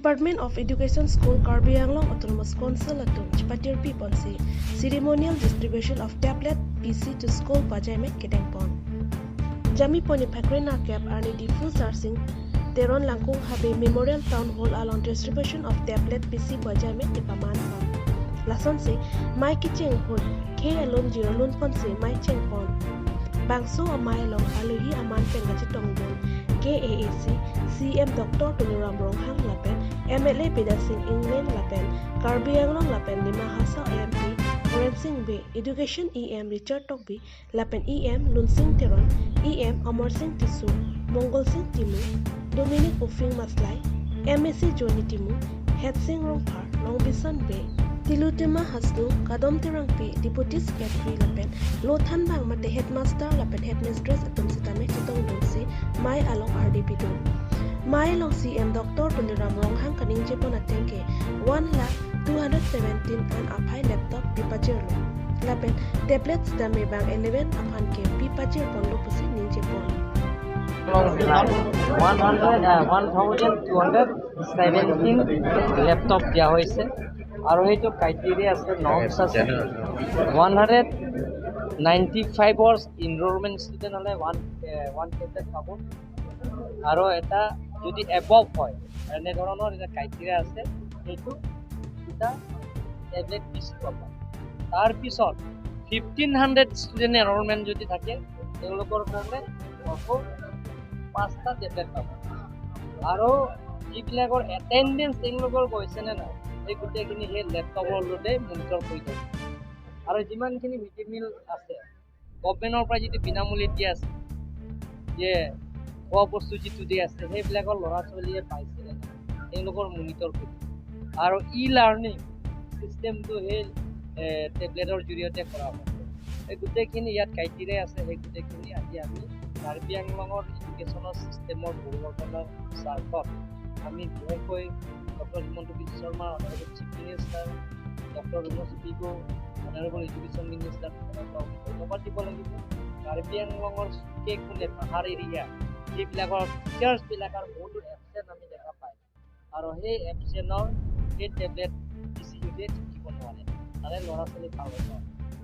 Department of Education School, Karbi Anglong Autonomous Council atum chipatir pi ponsi ceremonial distribution of tablet PC to school pajai me kedeng pon. Jami poni phakrena cap arni Diphu Sarsing Teron Langkung habe Memorial Town Hall along distribution of tablet PC pajai me tipaman pon. Lason si mai kicheng hun ke alon zero lun pon si mai cheng pon. Bangso amai long aluhi aman pengaji tongbun KAAC CM Dr. Tuliram Ronghang lapen MLA Bida Singh England lapen Karbi Anglong lapen Dima Hasao MP Oren Singh B Education EM Richard Tokbi lapen EM Lunsing Teron, EM Amar Singh Tisu, Mongol Singh Timu, Dominic Ufing Maslai, MAC Johnny Timu, Head Singh Rongphar, Longbison B, Tilutema Hasnu, Kadom Terangpi, Deputy Secretary lapen Lothan Bang mate Headmaster lapen Headmistress atum sitame chitong dungsi mai along RDP dun. Mai along CM Dr. Tuliram Ronghang kaning jepon atengke 1 lakh 217 an aphai laptop pipachir lo. Lapen tablet sitame bang 11 aphan ke pipachir pon lo pusi ning jepon. 1,217 laptop দিয়া হৈছে আৰু সেইটো criteria আছে, norms আছে। 195ৰ ইনৰলমেণ্ট student হ'লে one one tablet পাব আৰু এটা যদি এবভ হয়, এনেধৰণৰ এটা ক্ৰাইটেৰিয়া আছে, সেইটো দুটা টেবলেট বেছি পাব। তাৰপিছত 1,500 ষ্টুডেণ্ট এনৰলমেণ্ট যদি থাকে, তেওঁলোকৰ কাৰণে আকৌ পাঁচটা টেবলেট পাব। আৰু যিবিলাকৰ এটেণ্ডেঞ্চ তেওঁলোকৰ গৈছেনে নাই, সেই গোটেইখিনি সেই লেপটপৰ লগতে মনিটৰ কৰি থাকে। আৰু যিমানখিনি মিড ডে মিল আছে, গভমেণ্টৰ পৰা যিটো বিনামূলীয়া দিয়া আছে যে খোৱা বস্তু যিটো দি আছে, সেইবিলাকৰ ল'ৰা ছোৱালীয়ে পাইছেনে নাই, তেওঁলোকৰ মনিটৰ কৰি থাকে। আৰু ই লাৰ্ণিং ছিষ্টেমটো সেই টেবলেটৰ জৰিয়তে কৰা হয়। এই গোটেইখিনি ইয়াত ক্ৰাইটেৰিয়া আছে। সেই গোটেইখিনি আজি আমি কাৰ্বি আংলঙৰ এডুকেশ্যনৰ ছিষ্টেমৰ পৰিৱৰ্তনৰ স্বাৰ্থত আমি বিশেষকৈ doctor Himanta Biswa Sarma, honourable chief minister, doctor Ranoj Pegu, honourable education minister, তেখেতক ধন্যবাদ দিব লাগিব। কাৰ্বি আংলঙৰ চুকে কোণে পাহাৰ এৰিয়া যিবিলাকৰ টিচাৰ্ছবিলাকৰ বহুতো এবচেণ্ট আমি দেখা পায় আৰু সেই এবচেণ্টৰ সেই টেবলেট পিচিটোতে থাকিব নোৱাৰে, তাৰে ল'ৰা ছোৱালী ভাল হ'ব।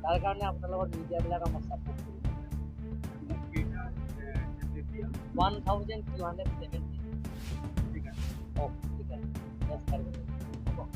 তাৰ কাৰণে আপোনালোকৰ মিডিয়াবিলাক আমাক ছাপোৰ্ট কৰিব। 1,270। ঠিক আছে। হ'ব।